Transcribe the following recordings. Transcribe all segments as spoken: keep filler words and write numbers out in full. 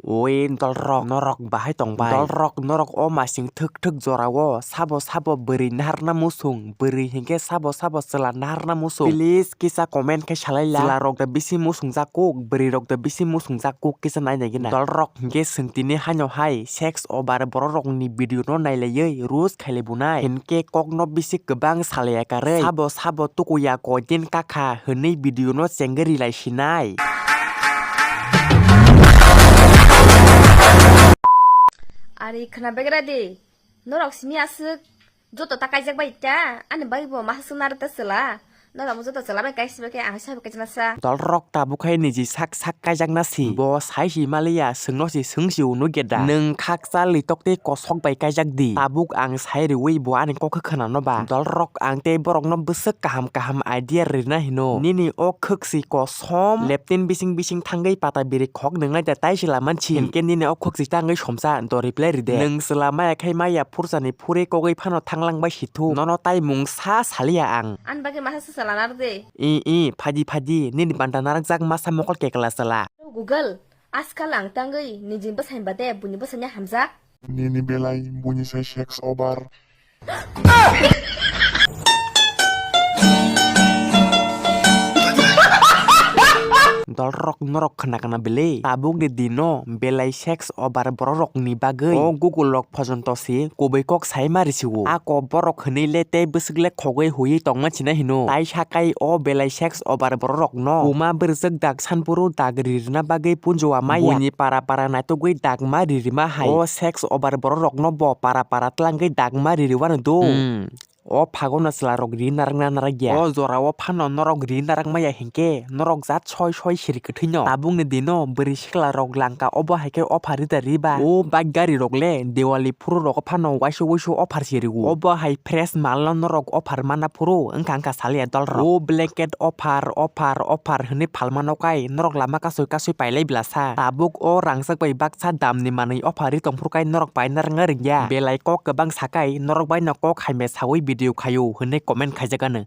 Oi dolrok, norok bahai tong bai? Dolrok, norok o masing thwk thwk jorao sabo sabo bwrwi naharna muchung, bwrwi hinkhe sabo sabo chwla naharna muchung? Please kisa comment khe salai la. Chwlarok da bisi muchungjak kuk, bwrwirok da bisi muchungjak kuk kisa nai nai gina. Dolrok hinkhe chwng tini haino hai sex over bororokni video no nailaiwi roast khailai bunai. Hinkhe kokno bisi kwbang salaiya karwi sabo sabo tukuya koidin kakha hwnwi video no chengwi rilai sinai. Ari khna begra di. Norok simi aswk joto ta kaijak bai ta. Ani bai bo ma haswk naro ta chwla. Norok joto chwla bai kaisa bai khe ang sabo kaijak na sa. Dolrok tabuk hai niji sak sak kaijak na si. Bo sai si maliya, swngno si swng si unu geda. Nwng khakchal litok tei kosok bai kaijak di. Tabuk ang sai riwi bo ani kok khwna no ba. Dolrok ang tei borok no bwswk kaham kaham idea rina hino. Nini o khwk si kosom leptin bising bising thangwi pata biri khok nwngnai da tai si laman si. Hinkhe nini o khwk si tangwi somsa do reply ride. Nwng chwla maya khai maya phursani phuri kogwi phano thanglang bai si thu. Nono tai mungsa saliya ang. Ani bagwi masa se chwla narwk de. I i phadi phadi nini banta narwkjak masa mokol kekla chwla. Google, askal ang tangwi nijini bwsai ba de buini bwsai ni hamjak. Nini belai buini sai sex over. Dolrok norok khna khna bele tabuk ni dino belai sex over bororok ni bagwi o Google rok phojonto se kubui kok sai ma risiwo. Ako borok hwnwi le tei bwswk le khogwi huiwi tongma sina hino. Tai sakai o belai sex over bororok no kuma bwrwjwk dak sanphuru dak ririna bagwi punjua maya. Buini para para naitugwi dak ma ririma hai. O sex over bororok no bo para para tlangwi dak ma ririwano do. Hmm. O phagono chwlarok ri narwkna narwkya. O jorao phano norok ri narwkmaya hinkhe norok jat soi soi siri kwthwino. Tabukni dino bwrwi siklarok langka obo hai khe offer rida riba. O bike gari rok le Diwali phuru rogo phano waisa waisa offer sirigo. Obo hai fresh malno norok offer mana phuru wngkha wngkha saliya dolrok. O blanket offer, offer, offer hwnwi phalmano kai norok lama kasui kasui pailai blasa. Tabuk o rangchak bai baksa damni manwi offer ri tongphuru kai norok paina rwngna rwngya. Belai kok kwbang sakai norok baino kok hamya sawi video khaio hwnwi comment khaijakgano.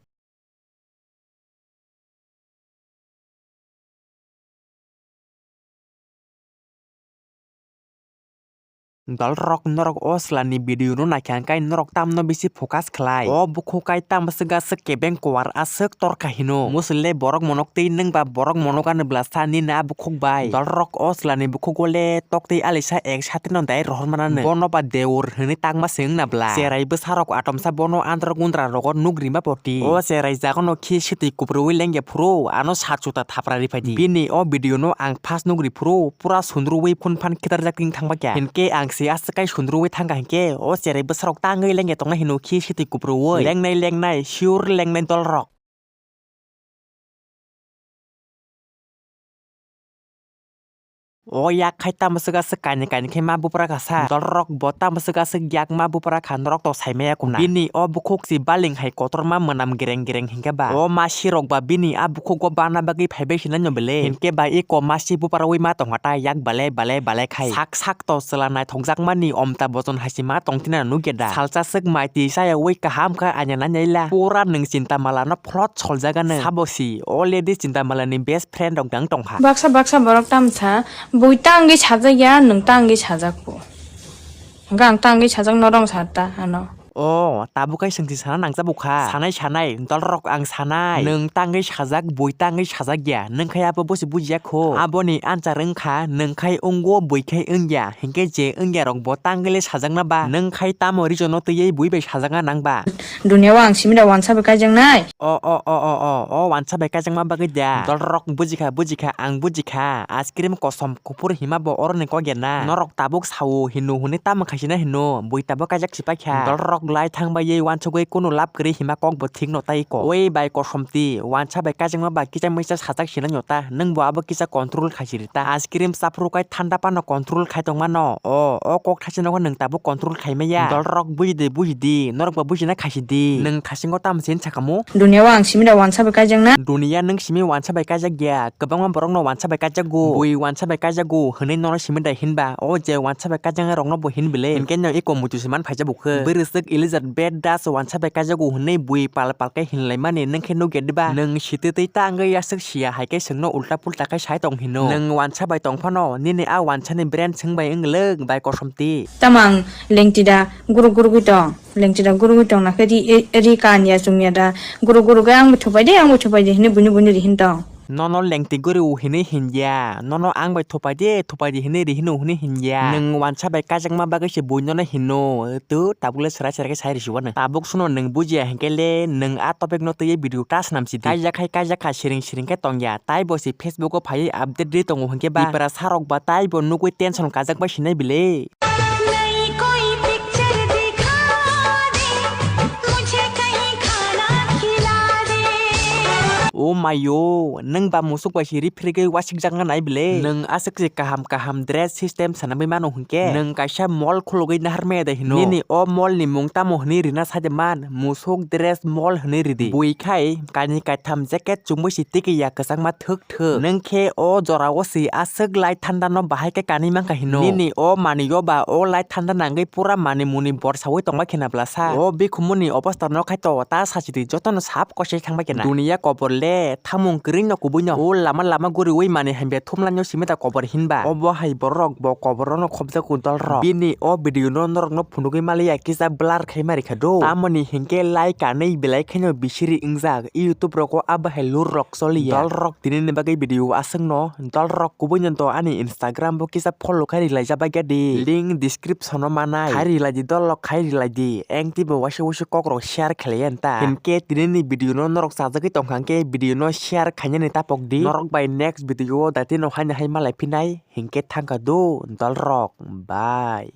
Dolrok norok o chwlani video no naikha hwnkhe norok tamno bisi focus khlai. O bukhuk kai tamo swk aswk kebeng kuar aswk torkha hino. Musole borok monok tei nwng ba borok monok ano bwlasa nini a bukhuk bai. Dolrok o chwlani bukhugo le tok tei alisa ek satino dai rohor manano. Bono ba deur hwnwi tangma se wngna bwla. Cherai bwsarok atomsa bono andro gundra rogo nuk rima poti. O cherai jagono khi swtwi kuprwi lengya phuru ano sat chuta thapra riphai di. Bini o video no ang first nuk ri phuru pura sundruwi phun phan khitarjak ting thangba kya. Hinkhe ang se aswk kai sundruwi thangkha hinkhe o cherai bwsarok tangwi lengya tongna hino khi swtwi kuprwi. Lengnai lengnai sure lengnai dolrok. O yak khai tamo swk aswk kainwi kainwi khe ma bupra kha sa. Dolrok bo tamo swk aswk yak ma bupra kha norok to sai maya kuna. Bini o bukhuk si baling hai kotorma mwnam gereng gereng hinkhe ba. O masi rok ba bini a bukhugo bana bagwi phaibai sinai no bele. Hinkhe ba eko masi bupra wi ma tongkha ta yak balai balai balai khai. Sak sak to chwla naithokjakmani omta bochon hai se ma tongthina nukya da. Salsa swk mai twi chaya wi kaham kha anya nai nai la. Pura nwng chinta mala no phlot soljagano. Sabo si o lady chinta mala ni best friend rok dang tongkha. Baksa baksa borok tamsa bui ta wngwi sajak ya, nwng ta wngwi sajak bo. Hwnkhe ang ta wngwi sajak norok sa ta ano. O, tabuk khai swngching sana nangcha bukha. Sanai sanai, dolrok ang sanai. Nwng ta wngwi sajak, bui ta wngwi sajak ya. Nwng khai abo bosi bujiya kho. Aboni answer wngkha, nwng khai wngo, bui khai wngya. Hinkhe je wngya rok bo ta wngwi le sajakna ba. Nwng khai tamo reason no twiwi bui bai sajakna nang ba. Dunia o ang simi da wansa bai kaijaknai. O, o, o, o, o, o wansa bai kaijakma bagwi da. Dolrok bujikha, bujikha, ang bujikha. Ice cream kosom kuphur hima bo oroni kok ya na. Norok tabuk sao hino hwnwi tamo khaisina hino. Bui tabuk kaijak si paikha. Dolrok lai thang bai ye wansugwi kunu lab kwrwi hima kok bo thik no tai ko. Oi bai kosom ti, wansa bai kaijakma ba kisa misa sajak sinai no ta. Nwng bo abo kisa control khaisiri ta. Ice cream chaphuru kai thanda pano control khai tongmano. O, o kok thaisino nwng tabuk control khai maya. Dolrok buji di, buji di. Norok bo bujina khaisi di. Nwng thaisingo tamo se wngsa kamo? Dunia o ang simi da wansa bai kaijakna. Dunia nwng simi wansa bai kaijak ya. Kwbangma borok no wansa bai kaijago. Bui wansa bai kaijago. Hwnwi nono simi da hinba. O je wansa bai kaijaknai rok no bo hin bile. Hinkhe no eko muitu se man phaijak bukhe. Bwrwi swk Elizabeth Das wansa bai kaijago hwnwi bui pal pal khe hinlaimani nwng khe nukya diba? Nwng sitwi twi ta wngwi aswk siya hai khe chwngno ulta pulta khe sai tong hino. Nwng wansa bai tong phano nini a wansani brand chwng bai wng lwk bai kosom ti. Tamang lengtida guruk gurugwi tong. Lengtida gurugwi tong nakhe ri, e, ri kanya chumya da. Guruk guruk ang bo thupai de, ang bo thupai de hini buni buni ri hin tong. Nono lengti guri o hinwi hinya. Nono ang bai thupai de, thupai de hinwi ri hino hinwi hinya. Nwng wansa bai kaijakma bagwi se bui nono hino. Tu tabuk le chwrai chwrai khe sai rwsio nwng. Tabuk suno nwng bujiya hinkhe le nwng a topic no twiwi video ta swnam sidi. Kaijak khai kaijak kha siring siring khe tongya. Tai bo se Facebook o phaiwi update ri tongo hinkhe ba. Tipra sarok ba tai bo nugwi tension kajak bai sinai bile. नहीं कोई पिक्चर दिखा दे, मुझे कहीं खाना खिला दे। O mayo, nwng ba musuk bai si riphrigwi wasik jakna nai bile. Nwng aswk se kaham kaham dress system sanamwi mano hinkhe. Nwng kaisa mall khulugwi naharmaya de hino. Nini o mall ni mung tamo hwnwi rina sade man, musuk dress mall hwnwi ridi. Bui khai kainwi kaitham jacket chumui si tiki ya kwchangma thwk thwk. Nwng khe o jora o si aswk lai thanda no bahai khe kanwi mankha hino. Nini o manwi o ba o lai thanda nangwi pura mani muni bor sawi tongma khena bwlasa. O bikhumuni obostha no khai to ta sachidi jotono sap kosai thangbai khena. Duniya kobor le thamung kwrwi no kubui no. O lama lama guriwi mani hamya thumlaino simi da kobor hinba. Obo hai borok bo kobor no khobjago dolrok. Bini o video no norok no phunugwi maliya kisa blur khai mari kha do. Tamoni hinkhe lai kanwi belai khaino bisiri wngjak. YouTube rogo abo hai lur rok choliya. Dolrok tinini bagwi video aswkno, dolrok kubui no to ani Instagram bo kisa follow khai rilai jabagya di. Link description o manai. Khai rilai di dolrok khai rilai di. Engti bo waisa waisa kok rok share khlaiya nta. Hinkhe tinini video no norok chajagwi tongkha hinkhe video no share khainani tapok di. Norok bai next video o daitino haino hai malai phinai hinkhe thangkha do dolrok. Bye.